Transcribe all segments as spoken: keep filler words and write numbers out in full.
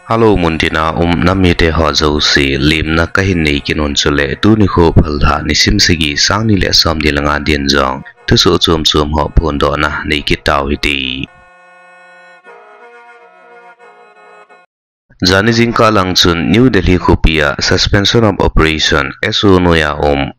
Hello, muntina um nam mite ho jouse, lemna kahin nei kit un chule, tuni kho phalha nisim sagi, sang ni le som ni le nga din jong thusoh chom chom ho phondohna nei kit tau hite. Jani jingkah lang chun New Delhi khopi a Suspension of Operation, S O, noiya um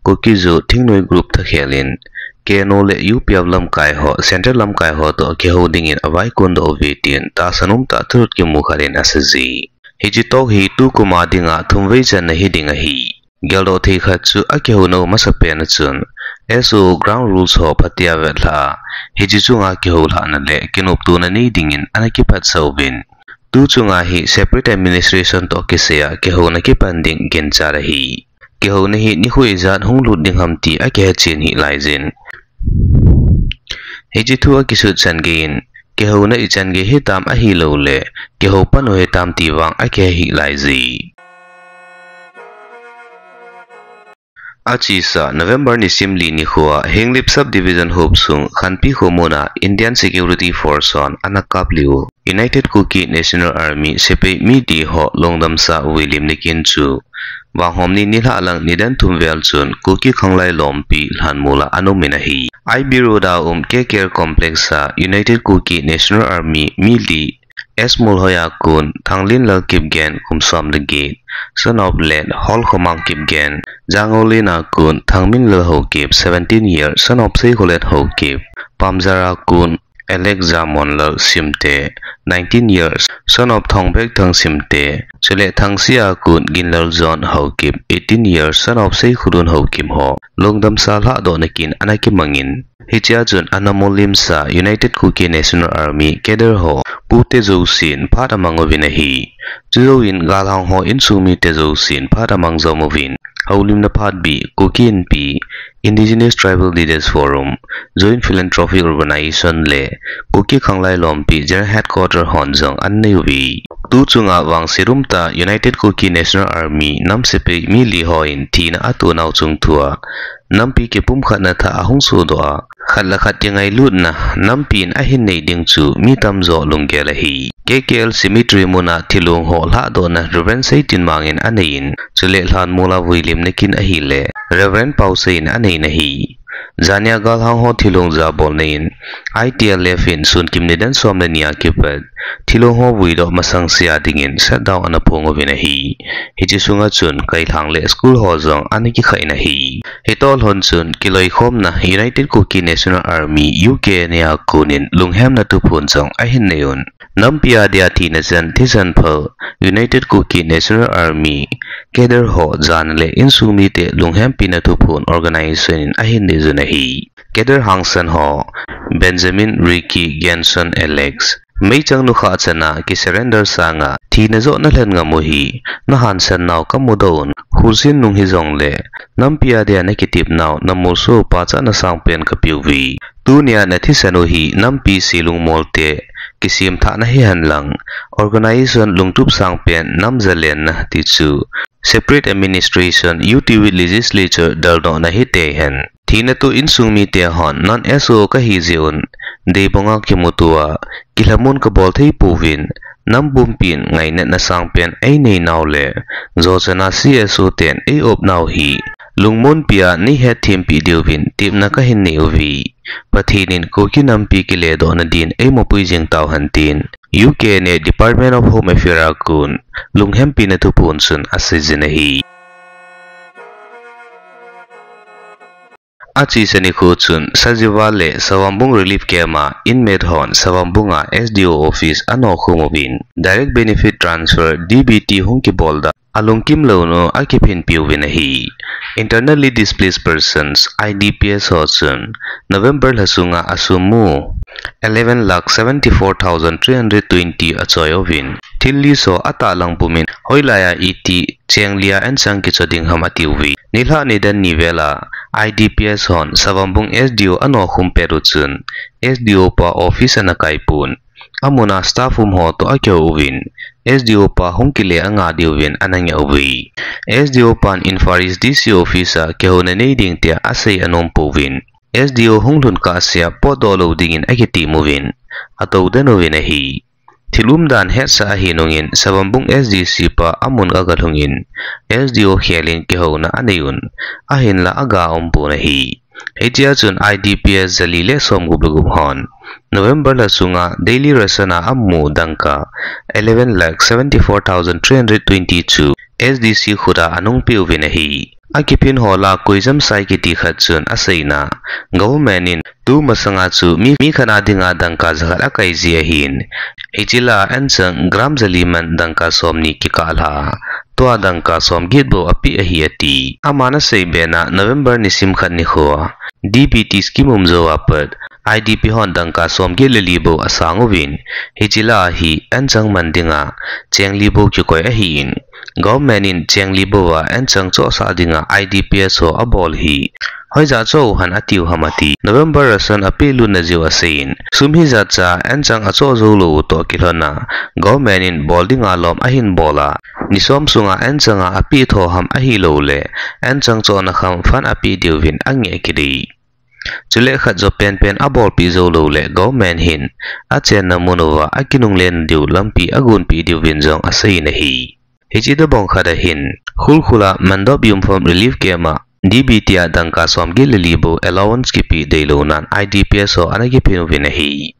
Kuki-Zo thingnoi group thakhel in K N O le U P F lamkai ho, Central lamkai ho toh kihou dingin avaikondoh uve tin tahsan umtah thurut kimu khat in asei e. Hiche talk hi tukum a dinga thumvei channa hiding ahi. Geldoh thei khat chu akihouna u masapen a chun S O ground rules ho phatea vetlhah a, hiche chunga kihoulhahna le kinoptona nei dingin ana kiphatsah uvin. Tu chunga hi separate administration toh kisaiya kihouna kipan ding ginchat ahi. Kihouna hi nikho ijat hunglut ding ham ti akihechen hih laijin. Hiche thu akisut chan geiyin, kihouna ichan gei hitam ahilouleh, kihou pan u hitam ti vang akihe hih laije. Achesa November nisim li nikhoa Henglep Subdivision hopsung Khanpi kho muna Indian Security Force hon ana kaplih u United Kuki National Army sepai mi li ho lungdamsa vuilimna kin chu Vanghom ni nilhah lang nidan thum vel chun Kuki Khanglai Lompi lhanmol a ana um in ahi. I B Road a um K K R Complex a United Kuki National Army mi li S Molhoi a kon Thanglinlal Kipgen kum som le get, son of late Holkhomang Kipgen, Jangolin a kon Thangminlal Haokip, seventeen year, son of Seikholet Haokip, Pamjar a kon Alex Jamonlal Simte, nineteen years, son of Thongbekthang Simte, chule Thangsi a kon Ginlal John Haokip, eighteen years, son of Seikhulun Haokip ho lungdamsa lhahdohna kin ana kimangin, hichea chun ana mollimsa United Kuki National Army cadre ho pute jousen phat amang uvin ahi. Chujouvin galhang ho insung mite jousen phat amang jom uvin, houlimna phat bih Kuki Inpi, Indigenous Tribal Leaders Forum, Joint Philanthropic Organization le Kuki Khanglai Lompi General Headquarter hon jong ana nei uve. Tu chunga vangset umtah United Kuki National Army nam sepai mi li hon thina atoh nau chungthua nampi kipumkhatna thah ahung sodoh a, khat le khat kingailutna nampi in ahin nei ding chu mi tamjo lunggel ahi. K K L Cemetery muna thilong ho lhahdohna Reverend Seitinmang in anei in, chule lhanmol a vuilimna kin ahile Reverend Paosei in anei in ahi. Jania galhang ho thilong jabolna in I T L F in sunkim nidan som le ni a kipat thilong ho vuidoh masang sea dingin shutdown ana phong uvin ahi. Hiche sunga chun kailhang le school ho jong ana kikhah in ahi. Hitoh lhon chun kiloikhomna United Kuki National Army, U K N A a konin lunghemna thuphon jong ahin nei un. Nampi a dia thina chan thisan phal United Kuki National Army cadre ho jana le insung mite lunghempina thuphon organization in ahin nei jun ahi. Cadre hangsan ho Benjamin, Ricky, Genson, Alex, meichang nukhah chana kisurrender sanga thina joh nalhen ngam u hi nahansan nau kamudoh un, khulsin nung hijongle nampi a dia nakitep nau namolso pachatna sangpen kapeuve. Tunia nathisan u hi nampi selung molte kisemthahna hihen lang organization lungtup sangpen nam jalenna ti chu separate administration, U T with legislature daldohna hitei hen. Thina toh insung mite hon non S O kahi jeh un deibanga kimuto a kilhamon kabol thei pouvin, nam pumpin ngainatna sangpen einei nau le jochana C S O ten eiop nau hi lungmonpi a neihetthempi diuvin tepna kahin nei uve. Pathen in Kuki nampi kiledohna din eimapui jing tauhen tin U K N A Department of Home Affairs a kon lunghempina thuphon chun aseijin ahi. Achesa nikho chun Sajiwa le Savambung Relief Camp a inmate hon Savambung a S D O office anokhum uvin direct benefit transfer, D B T, hung kibol dan alungkim louna akiphinpi uvin ahi. Internally Displaced Persons, I D P S, ho chun November lha sunga asum mu eleven lakh seventy four thousand three hundred twenty achoi uvin, thil list ho atahlang pumin hoilaiya iti cheng lia anchang kicho ding ham atiuve. Nilhah nidan ni vela I D P S hon Savambung S D O anokhum pet u chun S D O pa office ana kaipon, amuna staff um ho toh akihou uvin, S D O pa hung kile anga diuvin ana ngeh uve. S D O pan Imphal East D C office a kihouna nei ding tia asei anom pouvin, S D O hung lhun kahsea potdoh lou dingin akitem uvin, atoudan uvin ahi. Thil umdan hetsah ahi nungin, Savambung S D C pa amun agalhungin, S D O khelin kihouna anei un, ahinla aga umpon ahi. Hichea chun I D P S jali le somgup le gup hon November lha sunga daily ration a amu dangka eleven lakh seventy four thousand three hundred twenty chu S D C khuta anungpeh uvin ahi. Akiphin ho lah a Koijamsai kiti khat chun aseina, government in tumasanga chu mi, mi khat a dinga dangka jakhat akai ji ahin. Hiche lah a anchang gram jali man dangka somni kikah lha, tua dangka somget bou apeh ahi ati. Aman asei bena November nisim khat nikho D B T scheme um jou a pat I D P hon dangka somget le li bou asang uvin, hiche lah a hi anchang man dinga cheng li bou kikoi ahin. Government in cheng li bou a anchang chohsah dinga I D P S ho abol hi hoija choh u ham atiu ham ati. November ration apeh lutna jeh u aseiyin, sum hijat cha anchang achoh jou lou u toh kilhon a, government in bol dinga lom ahin bol a, ni som sunga anchang a apeh tho ham ahilou le, anchang chohna kham fund apeh diuvin angeh kit e. Chule khat jo penpen abolpeh jou lou le government hin achenna mun uva akinungle na diu lampi agonpeh diuvin jong aseiyin ahi. Hiche tobang khat a hin, Khulkhul a Mandop Yumpham Relief Camp a D B T a dangka somget le li bou allowance kipeh deilou nan I D P S ho ana kiphin uvin ahi.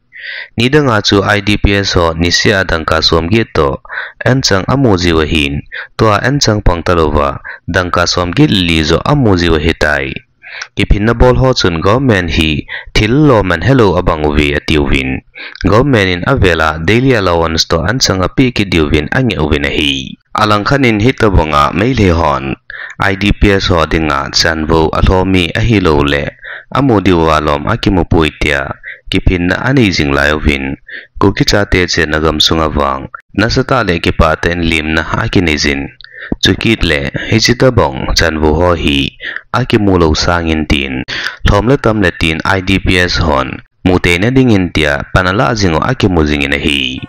Nidang a chu I D P S ho niseh a dangka somget toh anchang amu jiu ahin, tua anchang pang talouva dangka somget le li jo amu jiu ahitai. Kiphinna bol ho chun government hi thil loman helou abang uve atiuvin, government in avel a daily allowance toh anchang apeh kit diuvin angeh uvin ahi. Alangkhat in hitobang a Meitei hon I D P S ho dinga chanvou alhomi ahilou le amu diuva lom akimupoi tia kiphinna anei jing lai uvin, Kuki chate chenna gamsunga vang nasatah le kipah tah in limna akinei jin. Chukit le hiche tobang chanvou ho hi akimu lou sangin tin, lhom le tam le tin I D P S hon mu theina dingin tia pan alah jing u akimu jingin ahi.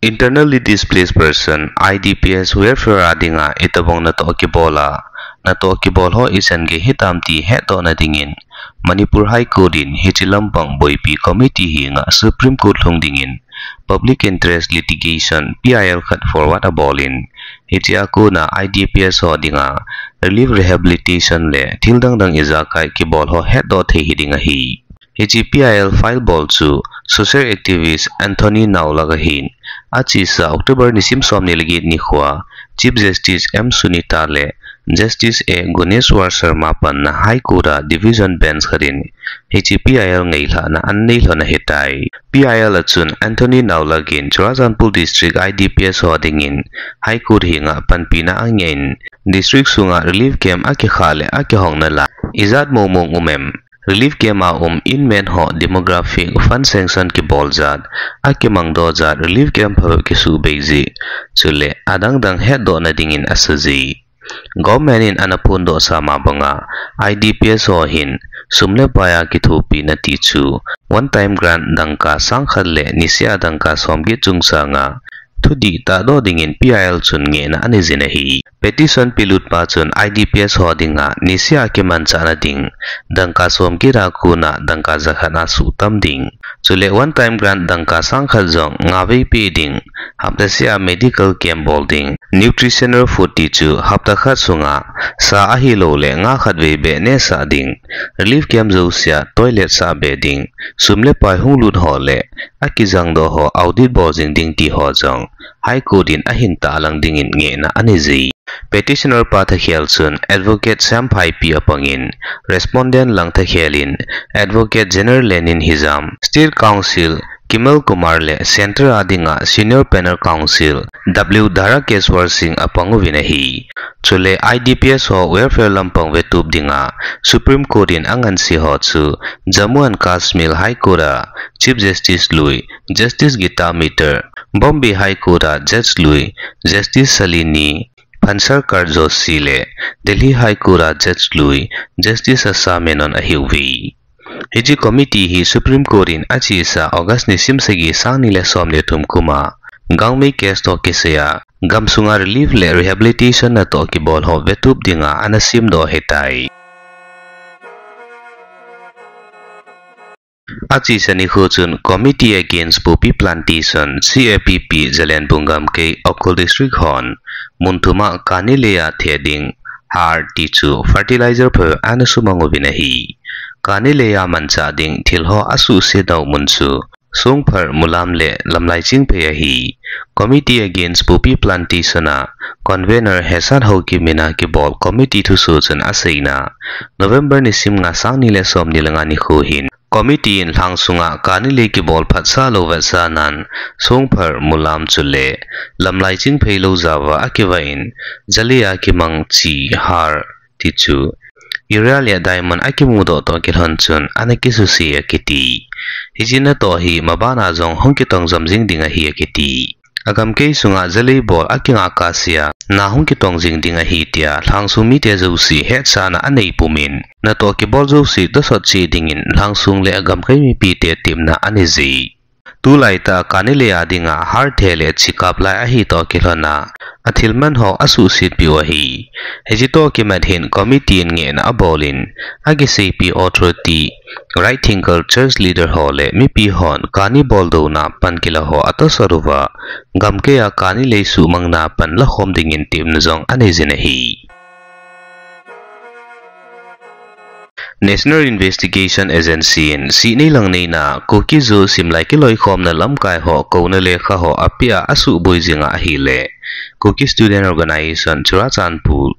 Internally displaced person, I D P S welfare a dinga itobang natoh kibol a, natoh kibol ho ichan gei hitam ti hetdohna dingin Manipur High Court in hiche lampang boipi committee henga Supreme Court lhung dingin public interest litigation, P I L khat forward abolin, hichea kona I D P S ho dinga relief rehabilitation le thil dang dang ijakai kibol ho hetdoh thei hiding ahi. Hiche P I L file bol chu social activist Anthony Naulak ahin, achesa October nisim somni le get nikhoa Chief Justice M Sunita le Justice A Guneshwar Sharma panna High Court a Division Bench khat in hiche P I L ngailhahna anei lhon ahitai. P I L a chun Anthony Naulak in Churachandpur District I D P S ho dingin High Court henga panpina angeh in, district sunga relief camp akikhah le akihong nalai ijat mong mong um em? Relief camp a um inmate ho demographic, fund sanction kibol jat, akimangdoh jat, relief camp phabep kisuhbei jeh, chule adang dang hetdohna dingin asa ji. Government in ana phondoh sa ma banga, I D P S ho hin sum le pai a kithopina ti chu one time grant dangka sang khat le niseh a dangka somget chungchanga thudih tahdoh dingin P I L chun ngehna anei jin ahi. Petition pelut pa chun I D P S ho dinga niseh a kimanchahna ding dangka somget a kona dangka jakhat a suhtam ding, chule one time grant dangka sang khat jong nga vei peh ding, hapta seh a medical camp bol ding, nutritional food ti chu hapta khat sunga sa ahilou le nga khat vei beh nehsah ding, relief camp jousea toilet sah be ding, sum le pai hung lut ho le akijangdoh ho audit bol jing ding ti ho jong High Court in ahin tahlang dingin ngehna anei ji. Petitioner pa thakhel chun Advocate Samphaipi apangin, respondent lang thakhel in Advocate General Lenin Hijam, State Counsel Kimal Kumar le Centre a dinga Senior Panel Counsel W Dharakeswar Singh apang uvin ahi. Chule I D P S ho welfare lampang vetup dinga Supreme Court in anganse ho chu Jammu and Kashmir High Court a Chief Justice lui Justice Gita Mitter, Bombay High Court a Judge lui Justice Shalini Phansalkar Joshi le Delhi High Court a Judge lui Justice Asha Menon ahiuve. Hiche committee hi Supreme Court in achesa August nisim sagi sangni le somni le thum kuma Gangmei case toh kisaiya gamsunga relief le rehabilitation natoh kibol ho vetup dinga ana semdoh ahitai. Achesa nikho chun Committee Against Poppy Plantation, C A P P, Zalenbung Gamkei, Ukhrul District hon mun thum a kani lei a theh ding har ti chu fertilizer phabep ana sumang uvin ahi. Kani lei a manchah ding thil ho asuhset nau mun chu Songphar, Mulam le Lamlaichingphei ahi. Committee Against Poppy Plantation a Convener Hesat Haokip mina kibol committee thusoh chun aseina, November nisim nga, sangni le somni le nga nikho hin committee in lhang sunga kani lei kibol phatsah lou vetsahnan, Songphar, Mulam chule Lamlaichingphei lou jaova akivah in, jalei a kimang chi har ti chu urea le diamond akimudoh toh kilhon chun ana kisuse akiti. Hiche natoh hi mabana jong hung kitong jom jing ding ahi akiti. Agamkei sunga jalei bol akingah kahsea na hung kitong jing ding ahi tia lhang sung mite jouse hetsahna anei pumin, natoh kibol jouse tosot cheh dingin lhang sung le agamkei mipite tepna anei ji. Tulaitah a kani lei a dinga har theh le chi kap lai ahi toh kilhon a, athil man ho asuhset peh u ahi. Hiche toh kimat hin committee in ngehna abol in, akiseipeh authority, right thinker, church leader ho le mipi hon kani boldouna pan kila ho atosot uva, gamkei a kani lei suhmangna pan lakhom dingin tepna jong anei jin ahi. National Investigation Agency in sihnei langneina Kuki-Zo simlai kiloikhomna lamkai ho kouna lekha ho apeh a asuhboi jing a ahile, Kuki Student Organisation Churachandpur,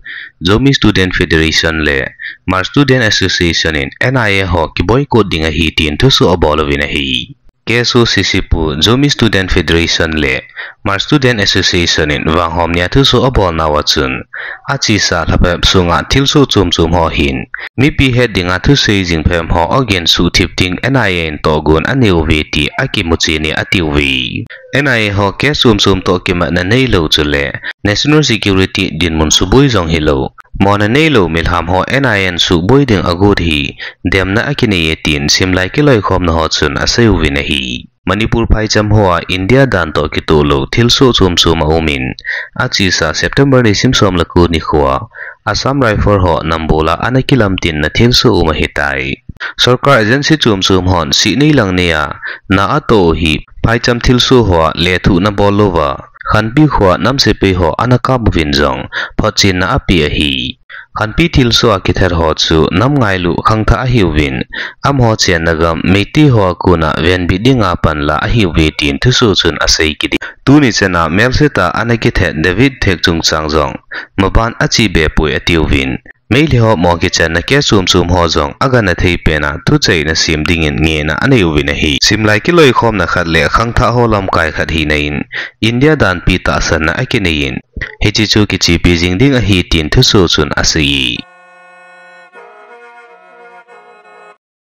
Zomi Student Federation le Hmar Student Association in N I A ho kiboycott ding ahi tin thusoh abol uvin ahi. K S O C C pu, Zomi Student Federation le Hmar Student Association in vanghom nia thusoh abolnauva chun, achesa lha phabep sunga thilsoh chom chom ho hin mipi het dinga thusei jing phabep ho agen suhthip ding N I A in tohgon anei uve ti akimu cheh e atiuve. N I A ho case chom chom toh kimatna neilou chule National Security dinmun suboi jong hilou, mona neilou milham ho N I A in suhboi ding agot hi demna akinei e tin simlai kiloikhomna ho chun asei uvin ahi. Manipur phaicham hoa India dan toh kitoh lou thilsoh chom chom aumin, achesa September nisim som le ko nikhoa Assam Rifle ho Nambol a ana kilamtinna thilsoh um ahitai. Sorkar agency chom chom hon sihnei langneia na atoh u hi phaicham thilsoh hoa lethuhna bol louva Khanpi khoa nam sepai ho ana kap uvin jong photchenna apeh ahi. Khanpi thilsoh a kithat ho chu nam ngailu khangthah ahiuvin, amaho chenna gam Meitei ho a kona venbit dinga panla ahiuve tin thusoh chun asei kit e. Tuni chana melsetah a ana kithat David Thek chungchang jong maban ache be poi atiuvin, Meitei ho mo kichanna case chom chom ho jong agangthei pena thuchaina sem dingin ngehna anei uvin ahi. Simlai kiloikhomna khat le khangthah ho lamkai khat hina in India danpi tahsanna akinei in, hiche chu kichepi jing ding ahi tin thusoh chun asei e.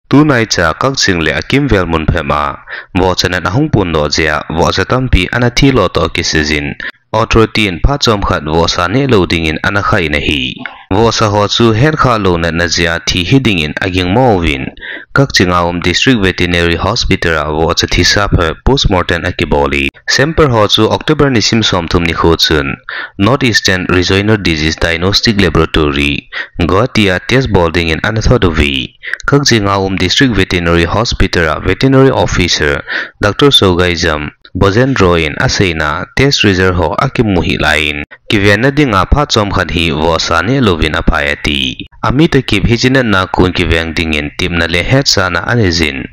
Tunaicha Kakching le akimvel mun phabep a vohcha nat ahung phondoh jeh a vohcha tampi ana thilo toh kisai jin, authority in phat chomkhat vohsa nehlou dingin ana khah in ahi. Vohsa ho chu hetkhah lou natna jeh a thi hidingin agingmo uvin, Kakching a um District Veterinary Hospital a vohcha thisa phabep postmortem akibol e. Sample ho chu October nisim somthum nikho chun North Eastern Regional Disease Diagnostic Laboratory, Guwahati a test bol dingin ana thot uve. Kakching a um District Veterinary Hospital a Veterinary Officer Doctor Sogaijam Bojendro in aseina, test result ho akimu hih laiyin, kivenna dinga phat chomkhat hi vohsa nehlouvin aphai ati. Ami toh kip hiche natna kon kiveng dingin tepna le hetsahna anei jin,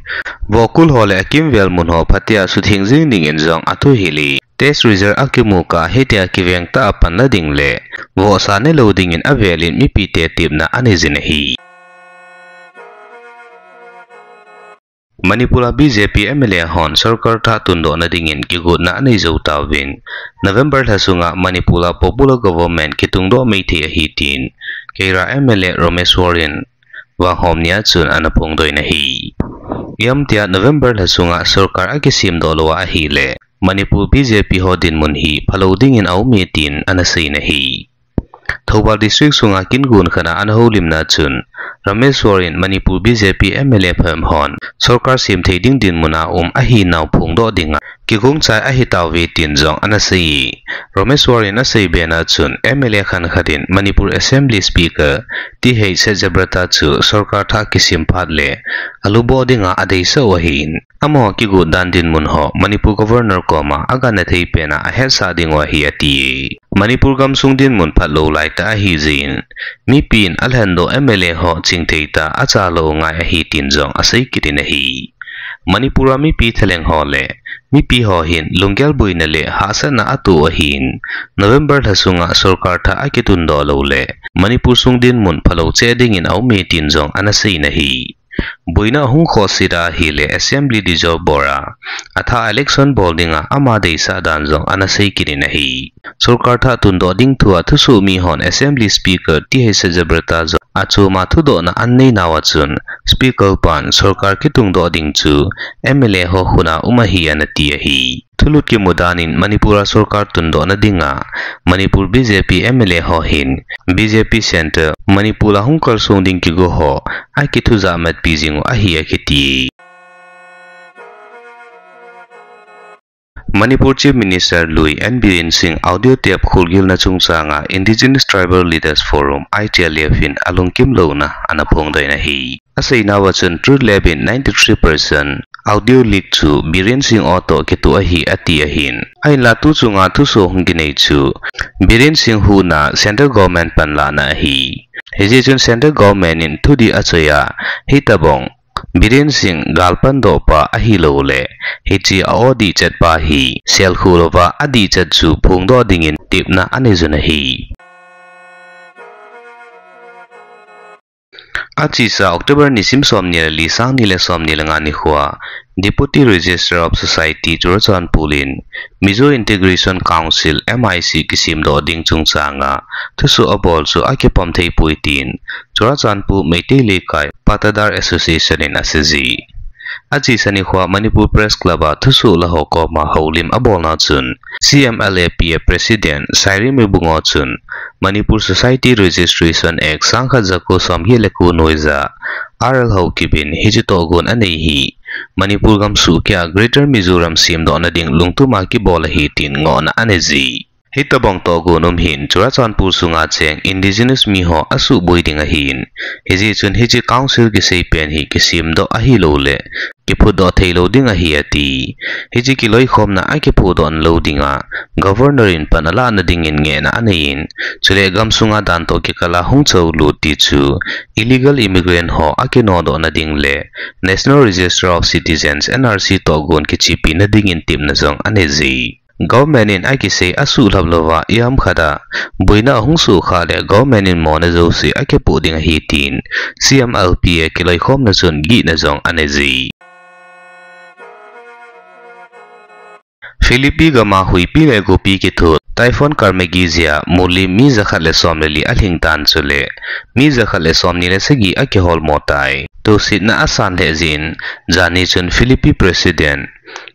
vohkul ho le akimvel mun ho phatea sutheng jing dingin jong athuhil e. Test result akimu kah hitia kiveng tah a panla ding le vohsa nehlou dingin avelin mipite tepna anei jin ahi. Manipur a B J P M L A hon sorkar thah tundohna dingin kigotna anei jou tauvin, November lha sunga Manipur a popular government kitungdoh maithei ahi tin Keira M L A Rameshwar in vanghom nia chun ana phongdoh in ahi. Ijemtia November lha sunga sorkar akisemdoh lou ahile, Manipur B J P ho dinmun hi phalou dingin aum e tin ana sei in ahi. Thoubal District sunga kin gon khat a ana houlimna chun, Rameshwar in Manipur B J P M L A phabep hon sorkar sem thei ding dinmun a um ahinau phongdoh dinga kigong chai ahitauve tin jong ana sei. Rameshwar in asei bena chun M L A khan khat in Manipur Assembly Speaker T H Satyabrata chu sorkar thah kisem phat le aluboh dinga adeisah u ahin, amaho kigot dan dinmun ho Manipur Governor koma agangthei pena ahetsah diu ahi ati. Manipur gamsung dinmun phatlou laitah ahi jeh in, mipin alhendoh M L A ho chingthei tah a achalou ngai ahi tin jong asei kit in ahi. Manipur a mipi thalheng ho le mipi ho hin lunggel boina le hahsatna atoh u ahin, November lha sunga sorkar thah akitundoh lou le Manipur sung dinmun phalou cheh dingin aume tin jong ana sei in ahi. Boina ahung khohse ahile Assembly dissolve bol a, athah election bol dinga ama deisah dan jong ana sei kit in ahi. Sorkar thah tundoh ding thua thusoh mi hon Assembly Speaker T H Satyabrata jong achoma thudohna anei nauva chun Speaker pan sorkar kitungdoh ding chu M L A ho khut a um ahi ana ti ahi. Thulut kimu dan in Manipur a sorkar tundohna dinga Manipur B J P M L A ho hin B J P Centre Manipur a hung kalsong ding kigo ho akithu jahmatpi jing u ahi akiti. Manipur Chief Minister lui N Biren Singh audio tape khulgilna chungchanga Indigenous Tribal Leaders Forum, I T L F in alungkim louna ana phongdoh in ahi. Aseinauva chun Truth Lab in ninety-three percent audio leak chu Biren Singh o toh kitoh ahi ati ahin. Ahinla tu chunga thusoh hung kinei chu Biren Singh huhna Central Government panlahna ahi. Hijeh chun Central Government in thudih achoi a, hitobang Biren Singh galpandoh pa ahilouleh, hiche a-o dihchet pa hi selkhu louva adihchet chu phongdoh dingin tepna anei jun ahi. Achesa October nisim somni le li, sangni le somni le nga nikhoa Deputy Registrar of Society Churachandpur in Mizo Integration Council, M I C, kisemdoh ding chungchanga thusoh abol chu akipom theipoi tin Churachandpur Meitei Leikai Patadar Association in aseiye. Achesa nikhoa Manipur Press Club a thusoh la ho koma houlim abolna chun C M L A P A President Sairem Ibungo chun Manipur Society Registration Act sangkhat jako somget le ko noija R L Haokip in hiche tohgon anei hi Manipur gamsuh keiya Greater Mizoram semdohna ding lungtuma kibol ahi tin ngohna aneije. Hitobang tohgon um hin Churachandpur sunga cheng indigenous mi ho asuhboi ding ahin, hijeh chun hiche council kisei pen hi kisemdoh ahilouleh kiphutdoh theilou ding ahi ati. Hiche kiloikhomna akiphutdoh lou dinga Governor in pan alahna dingin ngehna aneiyin, chule gamsunga dan toh kikal a hung choulut ti chu illegal immigrant ho akinodohna ding le National Register of Citizens, N R C, tohgon kichepina dingin tepna jong aneije. Government in akisei asuhlhap louva ihamkhat a boina ahung sohkhah le government in mona jouse akipoh ding ahi tin C M L P A kiloikhomna chun gihna jong aneije. Philippines gam a huipi le gopi kithu Typhoon Kharmagee jeh a mulim mi jakhat le som le li alhingtan chule mi jakhat le somni le sagi akiholmo tai. Tosetna asan lheh jeh in, jani chun Philippines President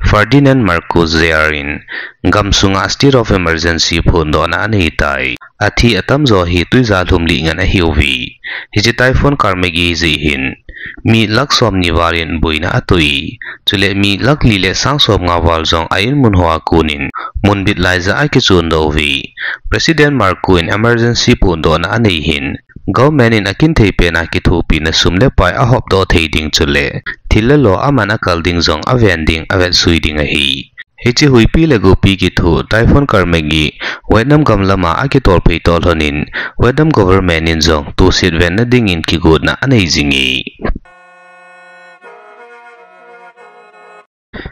Ferdinand Marcos Junior in gamsunga state of emergency phondohna aneitai. Athi atamjo hi twija lhumlih ngen ahiuve. Hiche Typhoon Kharmagee jeh hin mi lakh somni val in boina atoh e, chule mi lakh li le sang somnga val jong a inmun hoa konin munbit laija akichondoh uve. President Marcos in emergency phondohna anei hin, government in akinthei pena kithopina sum le pai ahopdoh thei ding chule thil le lo aman akal ding jong aven ding avetsui ding ahi. Hiche huipi le gopi kithu Typhoon Kharmagee Vietnam gam lama akitolphei toh lhonin Vietnam government in jong toset venna dingin kigotna anei jinge.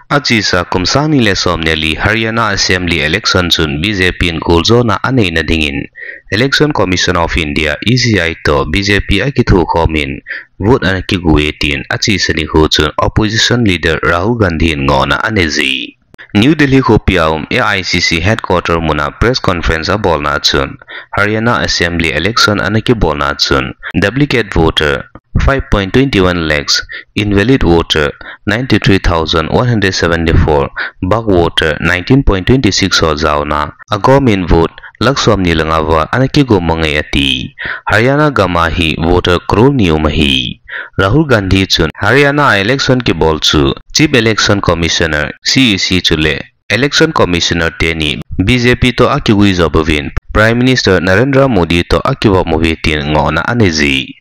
Achesa kum sangni le somni le li Haryana Assembly election chun B J P in goljona aneina dingin Election Commission of India, E C I, toh B J P akithukhomin vote ana kigoiye tin achesa nikho chun opposition leader Rahul Gandhi in ngohna aneije. New Delhi khopi a um A I C C headquarter muna press conference abolna chun Haryana Assembly election ana kibolna chun duplicate voter five point twenty one lakhs, invalid voter ninety three thousand one hundred seventy four, bug voter nineteen point twenty six ho jaona, agom in vote lakh somni le nga val ana kigom mang e ati. Haryana gam a hi voter crore ni um ahi. Rahul Gandhi chun Haryana election kibol chu Chief Election Commissioner, C E C chule Election Commissioner teni B J P toh akigui jo bouvin Prime Minister Narendra Modi toh akivop mouve tin ngohna anei ji.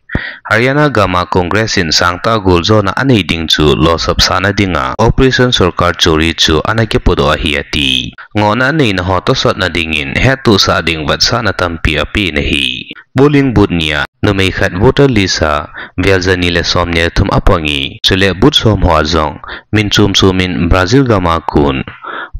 Haryana gam a Congress in sangtah goljona anei ding chu losap sahna dinga Operation Sorkar Chori chu ana kipodoh ahi ati. Ngohna aneina ho tosot na dingin hettohsah ding vetsahna tampi apen ahi. Polling booth ni a numei khat voter list a vel jani le somni le thum apang e, chule booth som hoa jong min chom chom in Brazil gam a kon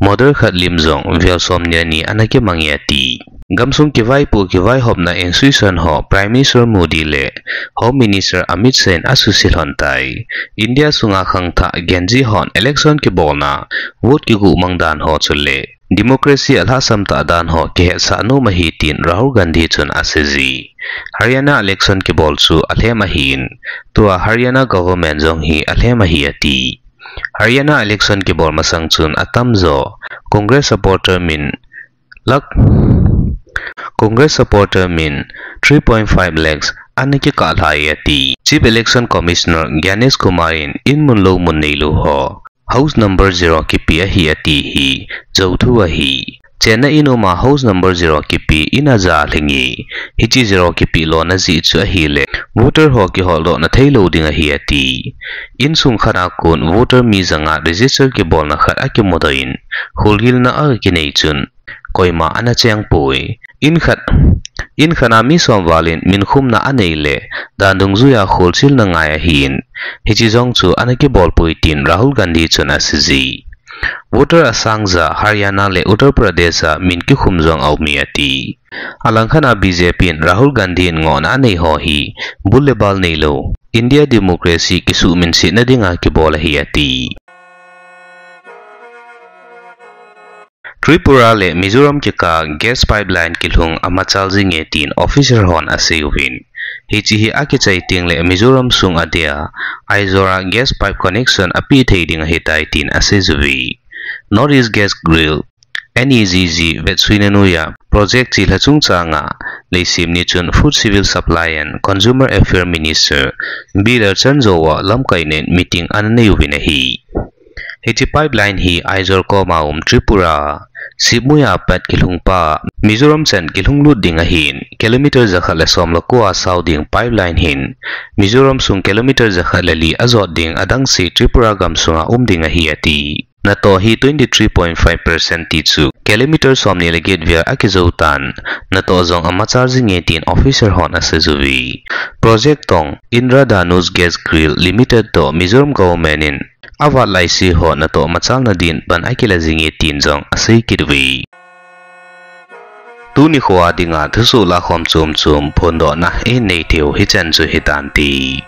murder khat lim jong vel somni le ni ana kimang e ati. Gamsung kivaipoh kivaihopna institution ho Prime Minister Modi le Home Minister Amit Shah in asuhset lhon tai. India sunga khangthah Gen Z hon election kibolna vote kiguh mang dan ho chule democracy alhahsam tah dan ho kihetsah nom ahi tin Rahul Gandhi chun asei ji. Haryana election kibol chu alhem ahin, tua Haryana government jong hi alhem ahi ati. Haryana election kibol masang chun atamjo Congress supporter min lakh, Congress supporter min three point five lakhs ana kikah lhai e ati. Chief Election Commissioner Gyanesh Kumar in in mun lou mun neilou ho house number zero kipe ahi ati hi jouthu ahi. Chenna in um a house number zero kipe in aja lhing e, hiche zero kipe lona jeh chu ahile voter ho kiholdohna theilou ding ahi ati. Insung khat a kon voter mi ja nga register kibolna khat akimudoh in, kholgilna akinei chun koima ana cheng poi. In khat, in khat a mi som val in min khumna anei le dan dungjuia kholchilna ngai ahin, hiche jong chu ana kibol poi tin Rahul Gandhi chun asei ji. Voter asang ja Haryana le Uttar Pradesh a min kikhum jong aum e ati. Alangkhat a B J P in Rahul Gandhi in ngohna anei ho hi bul le bal neilou India democracy kisuhminsetna dinga kibol ahi ati. Tripura le Mizoram kikah a gas pipeline kilhung amachal jinge tin officer hon asei uvin. Hiche hi akichai teng le Mizoram sung adia Aizawl a gas pipe connection apeh thei ding ahitai tin asei jiuve. North East Gas Grid, N E G G, vetsuina noiya project chelha chungchanga leiset ni chun Food, Civil Supply and Consumer Affairs Minister B Lalchhanjova lamkaina in meeting ana nei uvin ahi. Hiche pipeline hi Aizawl koma um Tripura, Sibmui a pat kilhung pa, Mizoram chan kilhung lut ding ahin, kilometer jakhat le som le ko a sao ding pipeline hin, Mizoram sung kilometer jakhat le li ajot ding adang se Tripura gamsunga um ding ahi ati. Natoh hi twenty three point five percent ti chu kilometer somni le get vel akijou tan, natoh jong amachal jinge tin officer hon asei jiuve. Project tong Indradhanush Gas Grid Limited toh Mizoram government in avat laise ho natoh machalna din pan akila jinge tin jong asei kit uve. Tuni khoa dinga thusoh lakhom chom chom phondohna inei theiu hichan chu hitante.